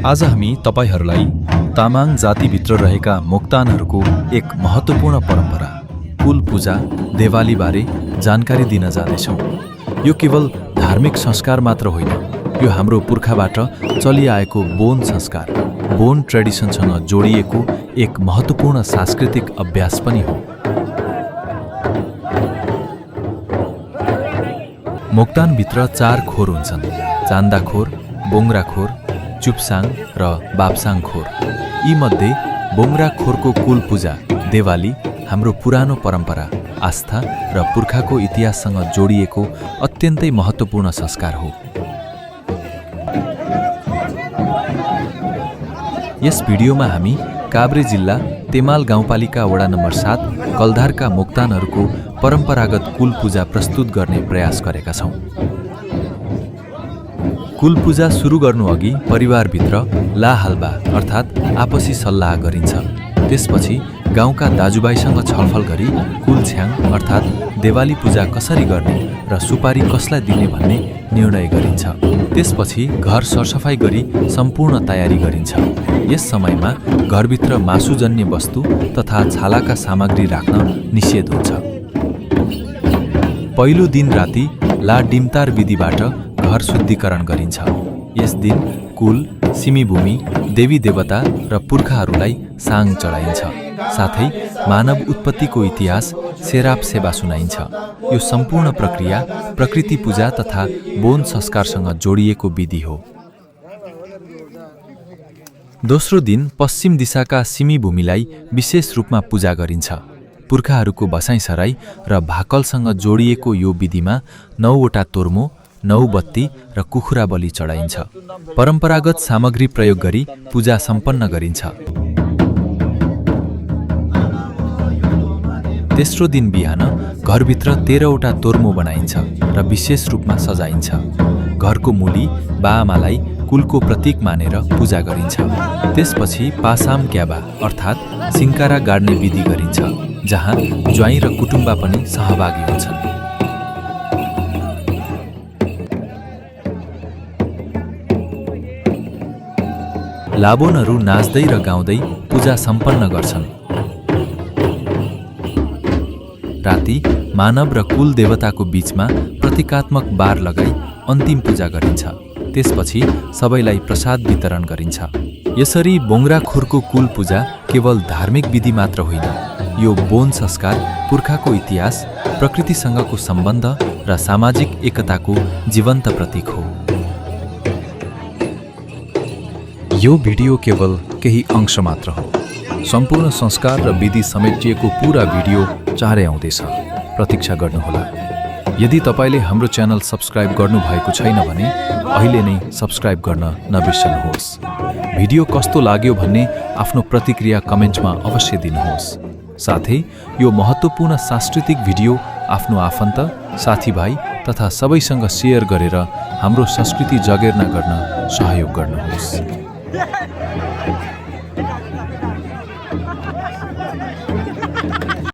आज हामी तपाईहरूलाई तामाङ जातिभित्र रहेका मोक्तानहरूको एक महत्त्वपूर्ण परम्परा कुल पूजा देवालीबारे जानकारी दिन जाँदैछौँ। यो केवल धार्मिक संस्कार मात्र होइन, यो हाम्रो पुर्खाबाट चलिआएको बोन संस्कार, बोन ट्रेडिसनसँग जोडिएको एक महत्त्वपूर्ण सांस्कृतिक अभ्यास पनि हो। मोक्तानभित्र 4 खोर हुन्छन्: चान्दाखोर, बोङ्ग्राखोर, चुप्साङ र बाप्साङखोर। यीमध्ये बोङ्ग्राखोरको कुल पूजा देवाली हाम्रो पुरानो परम्परा, आस्था र पुर्खाको इतिहाससँग जोडिएको अत्यन्तै महत्त्वपूर्ण संस्कार हो। यस भिडियोमा हामी काभ्रे जिल्ला तेमाल गाउँपालिका वडा नम्बर 7 कलधारका मोक्तानहरूको परम्परागत कुल पूजा प्रस्तुत गर्ने प्रयास गरेका छौँ। कुल पूजा सुरु गर्नुअघि परिवारभित्र लाहालबा अर्थात् आपसी सल्लाह गरिन्छ। त्यसपछि गाउँका दाजुभाइसँग छलफल गरी कुलछ्याङ अर्थात् देवाली पूजा कसरी गर्ने र सुपारी कसलाई दिने भन्ने निर्णय गरिन्छ। त्यसपछि घर सरसफाई गरी सम्पूर्ण तयारी गरिन्छ। यस समयमा घरभित्र मासुजन्य वस्तु तथा छालाका सामग्री राख्न निषेध हुन्छ। पहिलो दिन राति ला डिम्तार विधिबाट घर शुद्धिकरण गरिन्छ। यस दिन कुल, सिमीभूमि, देवी देवता र पुर्खाहरूलाई साङ चढाइन्छ। साथै मानव उत्पत्तिको इतिहास, सेराप सेवा सुनाइन्छ। यो सम्पूर्ण प्रक्रिया प्रकृति पूजा तथा बोन संस्कारसँग जोडिएको विधि हो। दोस्रो दिन पश्चिम दिशाका सिमीभूमिलाई विशेष रूपमा पूजा गरिन्छ। पुर्खाहरूको बसाइसराई र भाकलसँग जोडिएको यो विधिमा 9 वटा तोर्मो, 9 बत्ती र कुखुरा बलि चढाइन्छ। परम्परागत सामग्री प्रयोग गरी पूजा सम्पन्न गरिन्छ। तेस्रो दिन बिहान घरभित्र 13 वटा तोर्मो बनाइन्छ र विशेष रूपमा सजाइन्छ। घरको मुली बाआमालाई कुलको प्रतीक मानेर पूजा गरिन्छ। त्यसपछि पासाम क्याबा अर्थात् सिङ्कारा गाड्ने विधि गरिन्छ, जहाँ ज्वाइँ र कुटुम्बा पनि सहभागी हुन्छन्। लाबोनहरू नाच्दै र गाउँदै पूजा सम्पन्न गर्छन्। राति मानव र कुल देवताको बीचमा प्रतीकात्मक बार लगाई अन्तिम पूजा गरिन्छ। त्यसपछि सबैलाई प्रसाद वितरण गरिन्छ। यसरी बोङ्ग्राखोरको कुल पूजा केवल धार्मिक विधि मात्र होइन, यो बोन संस्कार, पुर्खाको इतिहास, प्रकृतिसँगको सम्बन्ध र सामाजिक एकताको जीवन्त प्रतीक हो। यो भिडियो केवल केही अंश मात्र हो। सम्पूर्ण संस्कार र विधि समेटिएको पूरा भिडियो चाँडै आउँदैछ, प्रतीक्षा गर्नुहोला। यदि तपाईले हाम्रो च्यानल सब्स्क्राइब गर्नुभएको छैन भने अहिले नै सब्स्क्राइब गर्न नबिर्सनुहोस्। भिडियो कस्तो लाग्यो भन्ने आफ्नो प्रतिक्रिया कमेन्टमा अवश्य दिनुहोस्। साथै यो महत्त्वपूर्ण सांस्कृतिक भिडियो आफ्नो आफन्त, साथीभाइ तथा सबैसँग सेयर गरेर हाम्रो संस्कृति जगेर्ना गर्न सहयोग गर्नुहोस्।